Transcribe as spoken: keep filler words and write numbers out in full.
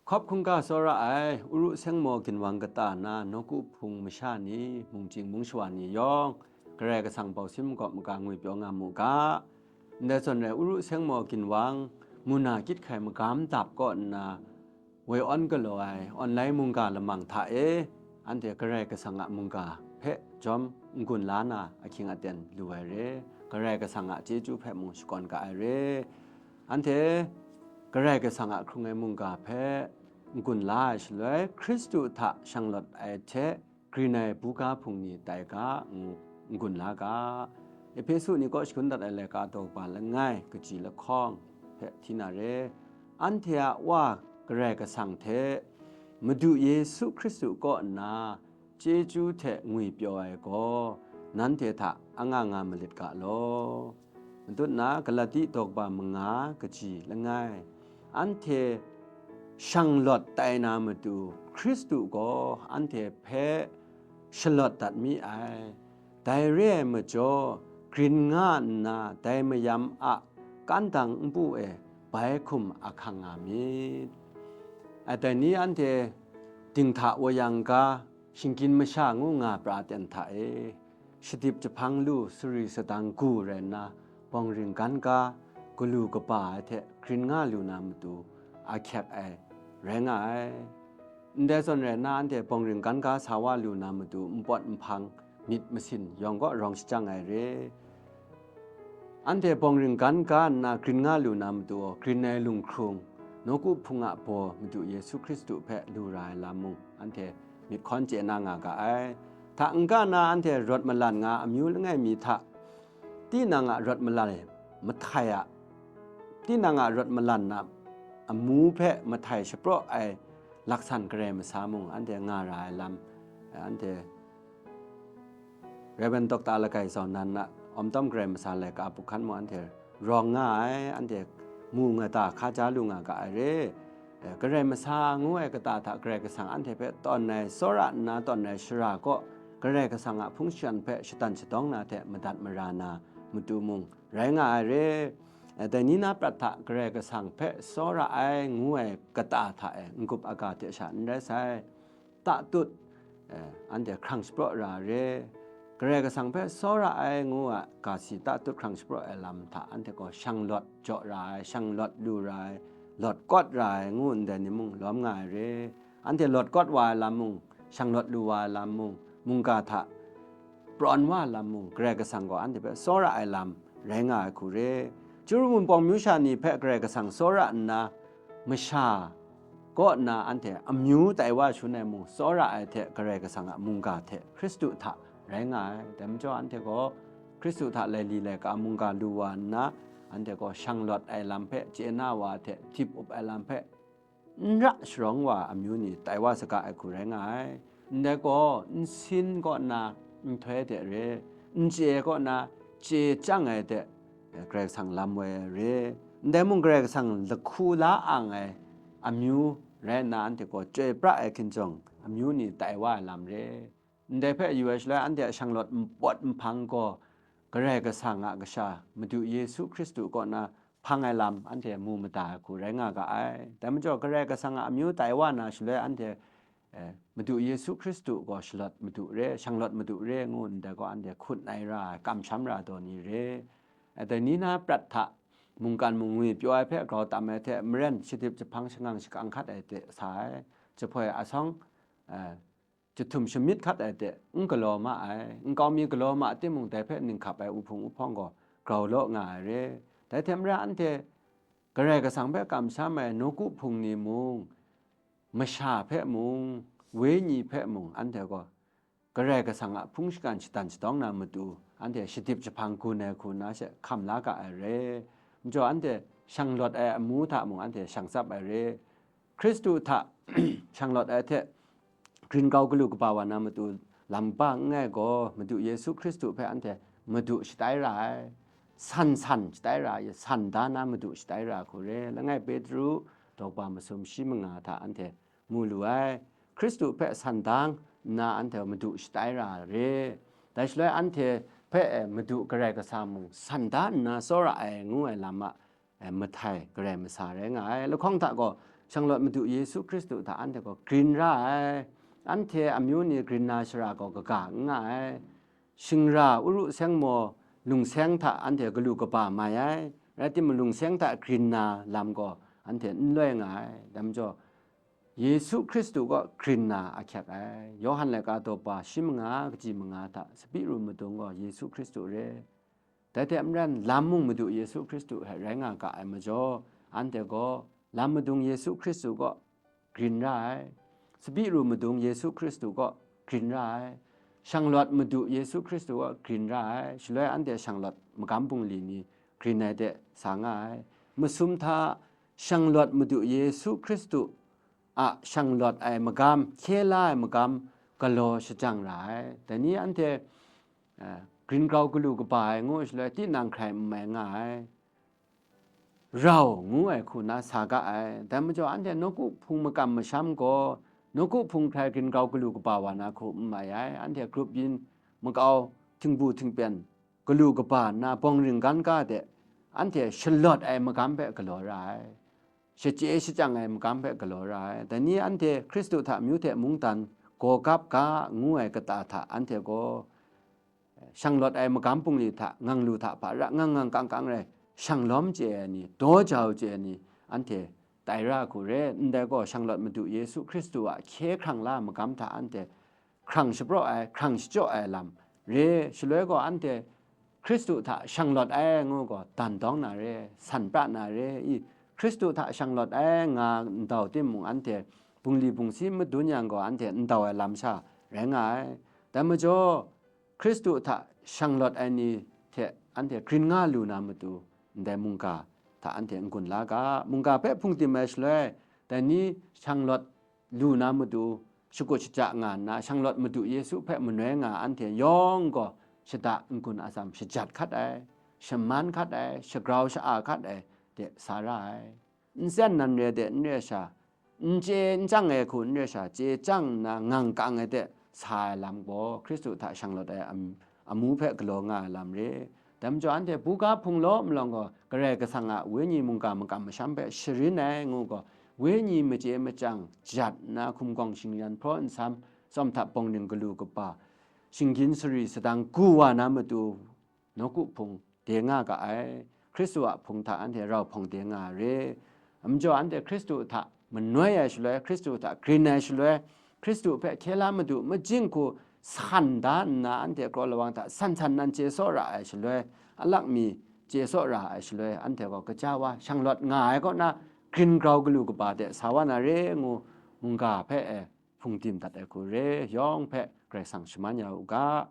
Hkawp hkungga tsawra ai, Uru Sengmaw ginwang kata na nawku hpung masha ni, mungchying mungshawa ni yawng, Karai Kasang bau sin makawp maga ngwi pyaw nga mu ga. Ndai zawn rai, Uru Sengmaw ginwang, muna kyit hkai magam dap kaw nna, woi awn galaw ai online mungga lamang hta e, anhte Karai Kasang a mungga hpe jawm n-gun la na ahkying aten lu ai re, Karai Kasang a chyeju hpe mung shakawn ga ai re. Anhte Karai Kasang a hkrung ai mungga hpe n-gun la ai shaloi, Hkristu hta shanglawt ai hte grin ai buga hpung ni tai ga, n-, n-gun la ga. Ehpesu ni kaw shagun dat ai laika daw kaba langai, kaji lahkawng hpe hti na re. Anhte a Wa Karai Kasang hte Madu Yesu Hkristu kaw nna chyeju hte ngwi pyaw ai gaw, nanhte hta anga nga malit ga law. Matut na Galati daw kaba manga, kaji langai, anhte shanglawt tai na matu, Hkristu gaw anhte hpe shalawt dat mi ai. Dai re ai majaw, grin nga nna dai mayam a kandang npu e bai hkum ahkang nga myit. Ai dai ni anhte dinghta wa yang ga, shinggyim masha ngu nga pra ten hta e, shadip jahpang lu sari sadang gu rai nna, bawng ringgan ga, galu kaba ai hte grin nga lu na matu ahkyek ai rai nga ai. Ndai zawn rai nna, anhte bawng ringgan ga sa wa lu na matu npawt nhpang myit masin yawng kaw rawng shajang ai re. Anhte bawng ringgan ga nna grin nga lu na matu, grin ai lunghkrung, nawku hpung a baw Madu Yesu Hkristu hpe lu ra ai lam mung, anhte myit hkawn chye na nga ga ai. Hta n-ga na anhte rawt malan nga amyu langai mi hta, tinang a rawt malan e mahtai a, tinang a rawt malan a amu hpe mahtai shapraw ai laksan Karai masa mung anhte nga ra ai lam, anhte Rev. Dokta Lagai Zawn nan a Awmtawm Karai Masa laika a hpuk hkan mung anhte rawng nga ai, anhte mu nga ta hkaja lu nga ga ai re. Eh, Karai Masa ngu ai kata hta Karai Kasang anhte hpe tawn ai, tsawra nna tawn ai shara kaw, Karai Kasang a hpung shingkang hpe shatan shadawng na hte madat mara na matu mung rai nga ai re. Eh, dai ni na prat hta Karai Kasang hpe tsawra ai ngu ai kata hta e n-gup aga hte sha n rai sai. Tatut, eh, anhte hkrang shapraw ra re. Karai Kasang hpe tsawra ai ngu a ga si tatut hkrang shapraw ai lam hta anhte gaw shanglawt jaw ra ai, shanglawt lu ra ai, lawt kawt ra ai ngu ndai ni mung lawm nga ai re. Anhte lawt kawt wa ai lam mung, shanglawt lu wa ai lam mung, mungga hta prawn wa ai lam mung, Karai Kasang gaw anhte hpe tsawra ai lam rai nga ai hku re. Chyeru wunpawng myu sha ni hpe Karai Kasang tsawra nna, masha kaw nna anhte amyu tai wa shangun ai mung tsawra ai hte Karai Kasang a mungga hte Hkristu hta rai nga ai. Dai majaw anhte gaw Hkristu hta laili laika mungga lu wa nna, anhte gaw shanglawt ai lam hpe chye na wa hte dip up ai lam hpe n ra sharawng wa amyu ni tai wa saga ai hku rai nga ai. Ndai gaw, nsin kaw nna nhtoi de re, n chye kaw nna chye chyang ai de, Karai Kasang lam woi ai re. Ndai mung Karai Kasang lahku la ang ai amyu rai nna, anhte gaw chyoi pra ai hkinjawng, amyu ni tai wa ai lam re. Ndai hpe yu ai shaloi, anhte a shanglawt npawt nhpang gaw Karai Kasang a Kasha, Madu Yesu Hkristu kaw na hpang ai lam anhte mu mada ai hku rai nga ga ai. Dai majaw, Karai Kasang a amyu tai wa na shaloi, anhte, eh, Madu Yesu Hkristu gaw shalawt madu re, shanglawt madu re ngu ndai gaw, anhte hkut nai ra ai, kamsham ra ai daw ni re. Eh, dai ni na prat hta mungkan mung ngwi pyaw ai hpe grau tam ai hte maren, shadip jahpang shangang shakang hkat ai hte sa ai, jahpoi asawng, eh, jahtum shamyit hkat ai hte n galaw ma ai, nkau mi galaw ma timung, dai hpe ninghkap ai uhpung uhpawng gaw grau law nga ai re. Dai hte maren, anhte Karai Kasang hpe kamsham ai nawku hpung ni mung, masha hpe mung, wenyi hpe mung, anhte gaw Karai Kasang a hpung shingkang shatan shadawng na matu, anhte shadip jahpang gun ai hku na she hkam la ga ai re. Majaw, anhte shanglawt ai amu hta mung anhte shang tsap ai re. Hkristu hta shanglawt ai hte grin grau galu kaba wa na matu lam kaba n rai gaw, Madu Yesu Hkristu hpe anhte Madu shatai ra ai, san san shatai ra ai, san da na Madu shatai ra ai hku re. Langai Petru daw kaba masum shi manga hta anhte mu lu ai. Hkristu hpe san da nna anhte Madu shatai ra ai re. Dai shaloi anhte hpe, eh, Madu Karai Kasang mung san da nna tsawra ai ngu ai lam a, eh, mahtai Karai Masa rai nga ai. Lahkawng hta gaw, Shanglawt Madu Yesu Hkristu hta anhte gaw grin ra ai. Anhte amyu ni grin na shara gaw kaga n nga ai. Shingra, uru seng maw, lungseng hta anhte galu kaba mai ai, rai timung, lungseng hta grin na lam gaw anhte n loi nga ai. Dai majaw, Yesu Hkristu kaw grin na ahkyek ai. Yawhan laika daw pa shi manga, kaji manga hta tsabyi ru madung gaw Yesu Hkristu re. Dai hte maren, lam mung Madu Yesu Hkristu hte rai nga ga ai majaw, anhte gaw lam madung Yesu Hkristu kaw grin ra ai, tsabyi ru madung Yesu Hkristu kaw grin ra ai, shanglawt Madu Yesu Hkristu kaw grin ra ai, shaloi anhte shanglawt magam bungli ni grin ai de sa nga ai. Masum hta shanglawt Madu Yesu Hkristu a shanglawt ai magam, hkye la ai magam galaw shajang ra ai. Dai ni anhte, eh, grin grau galu kaba ai ngu shaloi, tinang hkrai n mai nga ai. Rau ngu ai hku na sa ga ai. Dai majaw, anhte nawku hpung makam masham gaw, nawku hpung hkrai grin grau galu kaba wa na hku n mai ai. Anhte grup yin makau, htingbu htingpen, galu kaba nna bawng ringgan ga de, anhte shalawt ai magam hpe galaw ra ai, shachye shachyang ai magam hpe galaw ra ai. Dai ni anhte Hkristu hta amyu hte mungdan gaw gap ga ngu ai kata hta anhte gaw, shanglawt ai magam bungli hta, ngang lu hta hpa ra, ngang ngang kang kang rai, shanglawm chye ai ni, daw jau chye ai ni, anhte tai ra hku re. Ndai gaw, shanglawt Madu Yesu Hkristu a hkye hkrang la ai magam hta anhte hkrang shapraw ai, hkrang shachyaw ai lam re. Shaloi gaw, anhte Hkristu hta shanglawt ai ngu gaw, dan dawng na re, san pra na re. I, Hkristu hta shanglawt ai nga ndau timung, anhte bungli bungsi madun yang gaw, anhte ndau ai lam sha rai nga ai. Dai majaw, Hkristu hta shanglawt ai ni hte anhte grin nga lu na matu, ndai mungga hta anhte n-gun la ga. Mungga hpe hpung tim ai shaloi, dai ni shanglawt lu na matu, shakut shaja nga nna, shanglawt Madu Yesu hpe manoi nga anhte yawng gaw shada n-gun atsam shajat hkat ai, shaman hkat ai, shagrau sha-a hkat ai de sa ra ai. N tsen nan re de n re sha, n chye n chyang ai hku n re sha, chye chyang nna ngang kang ai de sa ai lam gaw, Hkristu hta shanglawt ai am-, amu hpe galaw nga ai lam re. Dai majaw, anhte buga hpung law malawng gaw, Karai Kasang a Wenyi mungga makam masham hpe sharin ai ngu gaw, Wenyi machye machyang jat nna, hkum gawng shingyan hpraw nsam, tsawm htap bawng ning galu kaba, shinggyin sari sadang gu wa na matu, nawku hpung de nga ga ai. Hkristu a hpung hta anhte rau hpawng de nga ai re. Majaw, anhte Hkristu hta manoi ai shaloi, Hkristu hta grin ai shaloi, Hkristu hpe hkye la matu majing hku san da nna, anhte kraw lawang hta san san nan chye saw ra ai shaloi, alak mi chye saw ra ai shaloi, anhte gaw kaja wa shanglawt nga ai kaw na, grin grau galu kaba de sa wa na re ngu, mungga hpe e hpung tim dat ai hku re, yawng hpe Karai Kasang shaman ya u ga.